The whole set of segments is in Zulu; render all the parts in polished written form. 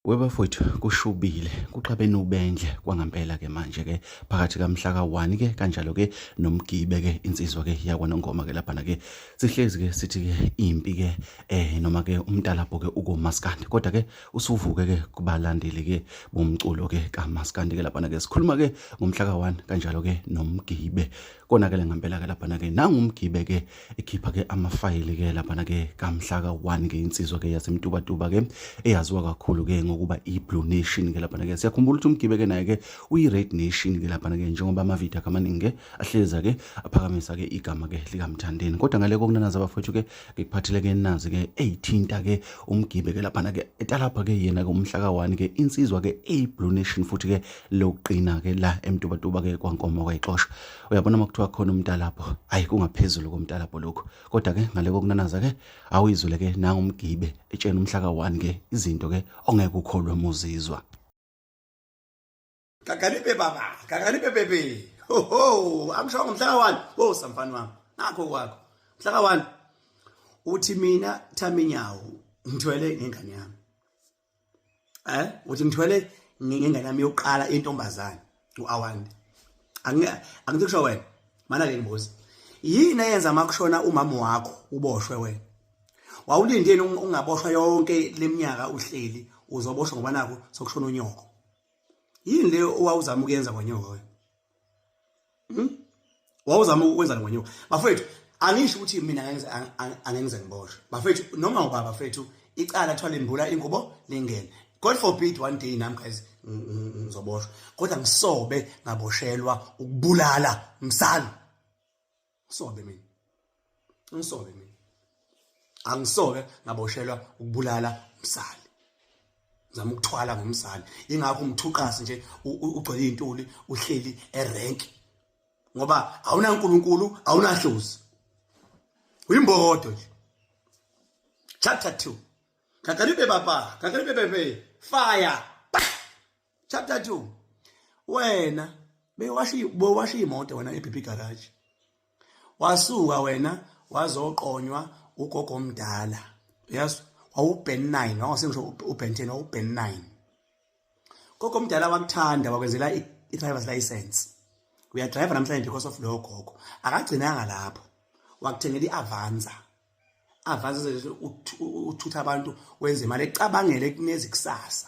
Webafowethu kushubile kuxabene ubendle kwangampela ke manje ke phakathi kamhla ka-1 ke kanjalo ke nomgibe ke insizwa ke yakwaNongoma ke laphana ke sihlezi ke sithi ke impi ke eh noma ke umntalabho ke ukomaskandi kodwa ke usuvuke ke kubalandeli ke bomculo ke kamaskandi ke laphana ke sikhuluma ke ngomhla ka-1 kanjalo ke nomgibe konakele ngempela ke laphana ke nangumgibe ke ekhipha ke amafayili ke laphana ke kamhla ka-1 ke insizwa ke yasemtubatuba ke eyaziwa kakhulu ke ngokuba i-blue nation ke laphana ke siyakhumbula ukuthi umgibe ke naye ke uyi-red nation ke laphana ke njengoba amavidiyo akhe amaningi ke ahleza ke aphakamisa ke igama ke likamthandeni kodwa ngale kokunanaza abafowethu ke ngikuphathele ke nazi ke eyithinta ke umgibe ke laphana ke etalapha ke yena ke umhla ka-1 ke insizwa ke eyi-blue nation futhi ke lokuqina ke la emtubatuba ke kwankomo kwayixosha uyabona uma kuthiwa khona umntalapho hayi kungaphezulu komntalapho lokhu kodwa ke ngale kokunanaza ke awuyizwele ke nangumgibe etshena umhla ka-1 ke izinto ke ongeke ukholwe muzizwa Gagalipe baba, gagalipe bebe. Ho ho, angisho ngomhla ka-1. Wo samfana wami. Nakho kwakho. Mhla ka-1. Uthi mina Thaminyawo ngithwele ngengane yami. Eh, uthi ngithwele ngengane yami yokuqala intombazane uAwande. Angithi kusho wena. Mana ke ngibuza. Yini eyenza makushona umama wakho uboshwe wena? Wawulindeni ungaboshwa yonke leminyaka uhleli uzoboshwa ngoba nakho sokushona unyoko. Yini le owawuzama ukuyenza ngonyoko wena? Wawuzama ukwenza ngonyoko. Bafethu, angisho ukuthi mina angeke ngiboshwe. Bafethu, noma ubaba bafethu icala kuthiwa lembula ingubo lingene. God forbid one day nami guys ngizoboshwa. Kodwa ngisobe ngaboshelwa ukubulala msana. Ngisobe mina. Ngisobe mina. Angisobe ngaboshelwa ukubulala umsali. Ngizama ukuthwala ngomsali. Ingakho umthuqasi nje ugcwele izintuli uhleli erank. Ngoba awunaNkulunkulu, awunahlozi. Uyimbokodo nje. Chapter 2. Kakalibe baba, kakalibe bebe. Fire. Chapter 2. Wena bewasha bewasha imoto wena eBP garage. Wasuka wena wazoqonywa ugogo omdala. Yes, wawuben 9, wangasengisho uben 10, wawuben 9. Gogo omdala wakuthanda wakwenzela i-driver's license. Uyadriver namhlanje because of lowo gogo. Akagcinanga lapho. Wakuthengela i-Avanza. Avanza uthutha abantu wenze imali ecabangele kunezi kusasa.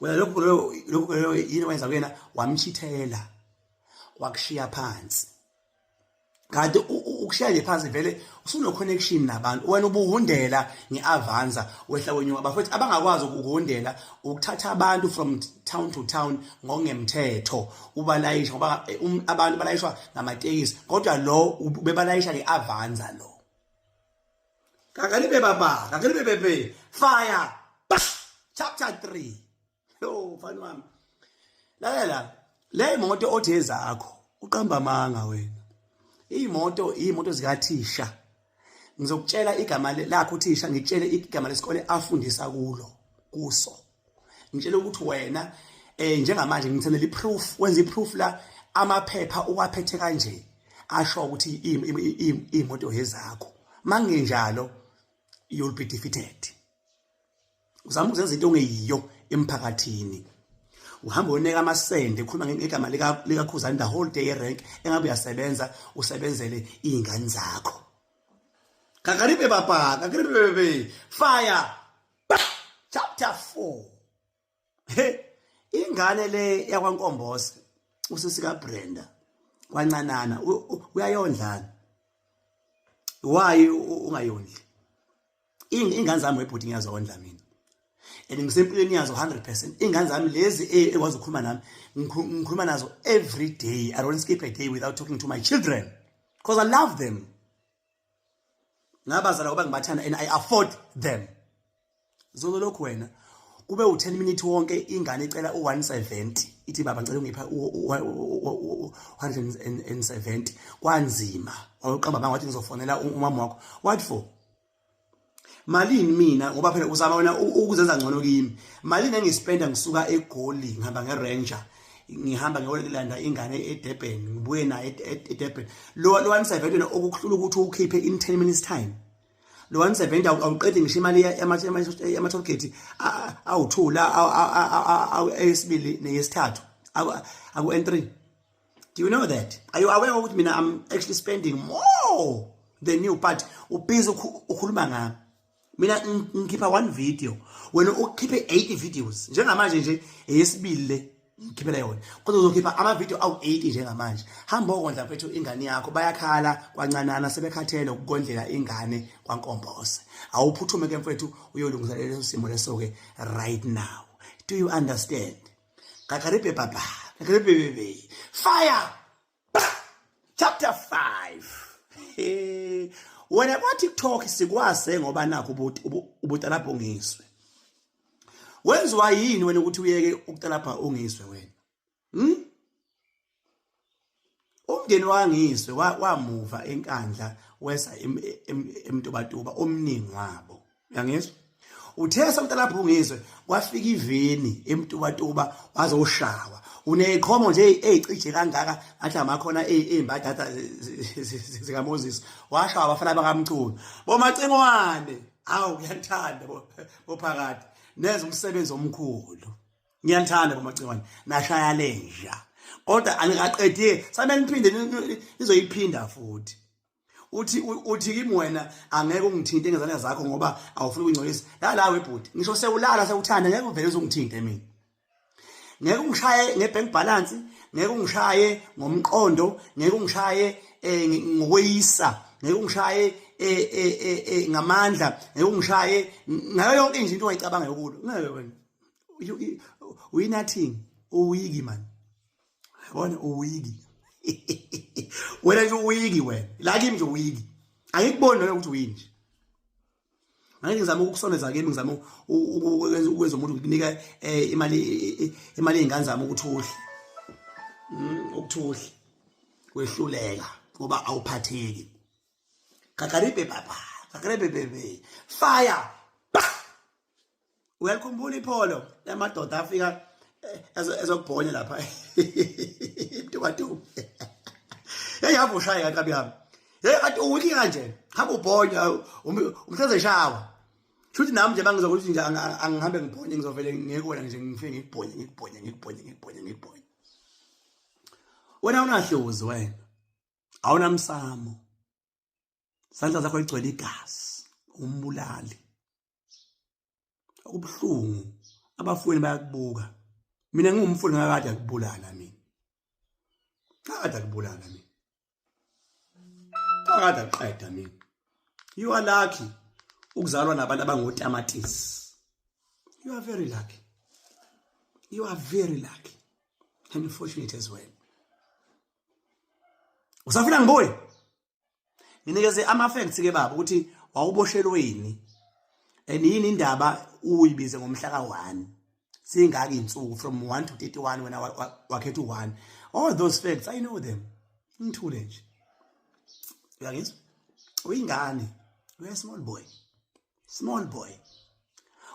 Wena lokhu lokhu yini wenza kuyena wamchithela wakushiya phansi. Kanti ukushiya nje phansi vele usune connection nabantu. Wena ubuhundela ngeAvanza wehla wenyuka bafethu abangakwazi ukuhundela ukuthatha abantu from town to town ngokungemthetho ubalayisha ngoba abantu balayishwa ngamatekisi kodwa lo ubebalayisha ngeAvanza lo. Kakalibe baba, kakalibe bebe. Fire. Chapter 3. Yo mfana wami. Lalela, le moto othi ezakho, uqamba amanga wena. Imoto, imoto zikathisha. Ngizokutshela igama lakho uthisha, ngitshele igama lesikole afundisa kulo, kuso. Ngitshele ukuthi wena eh njengamanje ngithenela iproof, wenza iproof la amaphepha uwaphethe kanje. Asho ukuthi imoto yezakho. Mangenjalo you'll be defeated. Uzama ukuzenza into ongeyiyo emphakathini. Uhamba uyoneka amasende ukhuluma ngegama likaKhuzani the whole day erank engabe uyasebenza usebenzele izingane zakho. Kakaribe baba, kakaribe bebe. Fire. Chapter 4. He, ingane le yakwaNkombose usisi kaBrenda kwancanana uyayondlana. Why ungayondli? Ingane zami webhuti ngiyazondla mina. And ngisempilweni yazo 100%. Ingane zami lezi ekwazi ukukhuluma nami, ngikhuluma nazo every day. I don't skip a day without talking to my children because I love them. Ngabazala ngoba ngibathanda and I afford them. Zolo lokhu wena kube u10 minute wonke ingane icela u170 ithi baba ngicela ungipha u170 kwanzima wawuqamba manga wathi ngizofonela umama wakho what for malini mina ngoba phela uzama wena ukuzenza ngcono kimi malini engispenda ngisuka eGoli ngihamba ngeRanger ngihamba ngiyolanda ingane eDurban ngibuye naye eDurban lo 170 wena okukuhlula ukuthi ukhiphe in 10 minutes time. Lo 170 awuqedi ngisho imali yama-toll gate awu-2 la eyesibili neyesithathu aku-N3. Do you know that? Are you aware ukuthi mina I'm actually spending more than you, but ubhizi ukhuluma ngami. Mina ngikhipha one video, wena ukhiphe 80 videos. Njengamanje nje eyesibili le ngikhiphela yona, kodwa uzokhipha ama-video awu-80 njengamanje. Hamba okondla mfethu ingane yakho, bayakhala kwancanana, sebekhathele ukukondlela ingane kwankombose. Awuphuthume ke mfethu uyolungisa leso simo leso-ke right now. Do you understand? Kakaripe papa, kakaripe bebe. Fire! Chapter 5. Hey, wena kwa TikTok sikwase ngoba nakho ubutalapha ungizwe. Wenziwa yini wena ukuthi uyeke ukutalapha ungizwe wena? Umndeni wangizwe wamuva enkandla wesa emtubatuba omningi wabo. Uyangizwa? Uthe samtalapha ungizwe kwafika iveni emtubatuba wazoshawa. Uneqhomo nje ezicije kangaka ngathi amakhona ezimbadada zikaMoses. Washawa abafana bakaMchunu. Bomacingwane, awu ngiyanithanda bophakade. Nenza umsebenzi omkhulu. Ngiyanithanda bomacingwane. Nashaya lenja. Kodwa anikaqedi, samele niphinde nizoyiphinda futhi. Uthi kimi wena angeke ungithinte ngezandla zakho ngoba awufuni ukungcolisa. La la webhuti, ngisho sewulala sewuthanda ngeke uvele uzungithinte mina. Ngeke ungishaye ngebank balance, ngeke ungishaye ngomqondo, ngeke ungishaye ngokweyisa, ngeke ungishaye ngamandla, ngeke ungishaye ngayo yonke nje into ongayicabanga yokulo. Ngeke wena. Uyi nothing, uwiki man. Yabona uwiki. Wena nje uwiki wena. La kimi nje uwiki. Angikuboni noma ukuthi uyini nje. Angeke ngizame ukukusondeza kimi, ngizame ukwenza umuntu ngikunika imali yey'ngane zami ukuthi udle. Ukuthi udle. Wehluleka ngoba awuphatheki. Kakaribe baba, kakaribe bebe. Fire. Uyalikhumbula ipholo lamadoda afika ezokubhonya lapha imtubatuba. Hey, hamba ushaye kankabi yami. Hey, kanti uwiki kanje. Hamba ubhonya umhleze shawa. Shuthi nami nje bangizokuthi nje angihambe ngibhonye, ngizovele ngiyekuwena nje ngifike ngikubhonye ngikubhonye ngikubhonye ngikubhonye ngikubhonye. Wena unahlozi wena. Awunamsamo. Sandla zakho ligcwele igazi, umbulali. Okubuhlungu abafowenu bayakubuka. Mina ngingumfuni ngakade akubulala mina. Ngakade akubulala mina. Ngakade aqeda mina. You are lucky ukuzalwa nabantu abangotamatisi. You are very lucky. You are very lucky and fortunate as well. Usafuna ngibuye? Nginikeze ama facts ke baba ukuthi wawuboshelweni and yini indaba uyibize ngomhla ka1 singaka insuku from 1 to 31 wena wakhetha u1. All those facts I know them. Ngithule nje. Uyangizwa? Uyingane. Uya a small boy. Small boy.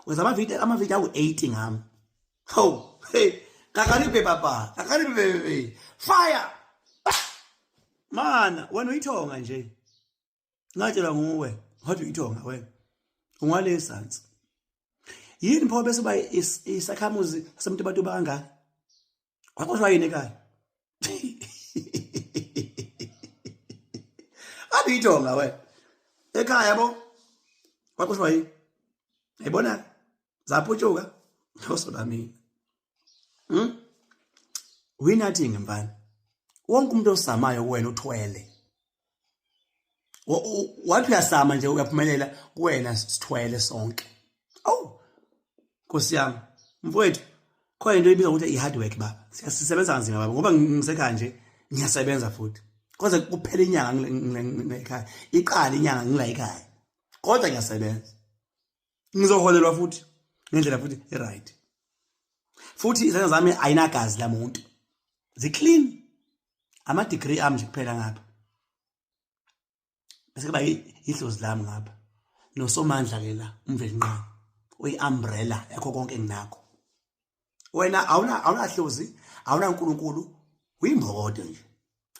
Wenza ama video awu 80 ngami. Ho, hey, kakaribe baba, kakaribe bebe. Fire. Mana, wena uyithonga nje. Ngatshelwa nguwe, wathi uyithonga wena. Ungwale sansi. Yini pho bese uba isakhamuzi sasemtubatuba kangaka? Waxoshwa yini ekhaya? Abiyithonga wena. Ekhaya bo. Waxoshwa yini? Yayibona? Zaphutshuka. Osola mina. We nothing mfana. Wonke umuntu osamayo kuwena uthwele. Wathi uyasama nje uyaphumelela kuwena sithwele sonke. Awu. Nkosi yami. Mfowethu, khona into ebizwa ukuthi i-hard work baba. Siyasebenza kanzima baba ngoba ngisekhaya nje ngiyasebenza futhi. Koze kuphela inyanga ngilekhaya. Iqala inyanga ngila ekhaya. Kodwa ngiyasebenza. Ngizoholelwa futhi ngendlela futhi e-right. Futhi izandla zami ayinagazi lamuntu. Zi clean. Ama degree ami nje kuphela ngapha. Bese kuba idlozi lami ngapha. Nosomandla ke la uMvelinqangi. Uyi umbrella yakho konke enginakho. Wena awunahlozi, awunaNkulunkulu, uyimbokodo nje.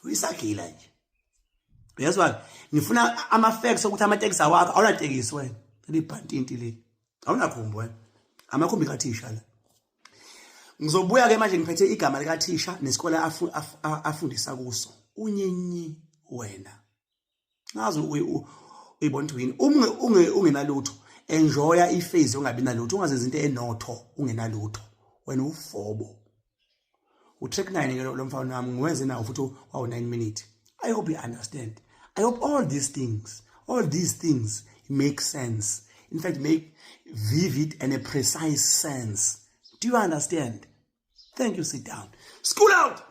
Uyisagila nje. Uyezwa, ngifuna ama-facts okuthi amatekisi awakho. Awunatekisi wena, libhantinti leli, awunakhumbi wena, amakhumbi kathisha la. Ngizobuya ke manje ngiphethe igama likathisha nesikole afundisa kuso. Unyenyi wena, ngazi uyibona ukuthi yini. Ungenalutho, enjoya iphase ongabi nalutho, ungazenzi into enotho ungenalutho. Wena ufobo. U-track 9 ke lo mfana wami, ngiwenze nawo futhi wawu 9 minute. I hope you understand. I hope all these things make sense, in fact make vivid and a precise sense. Do you understand? Thank you. Sit down. School out.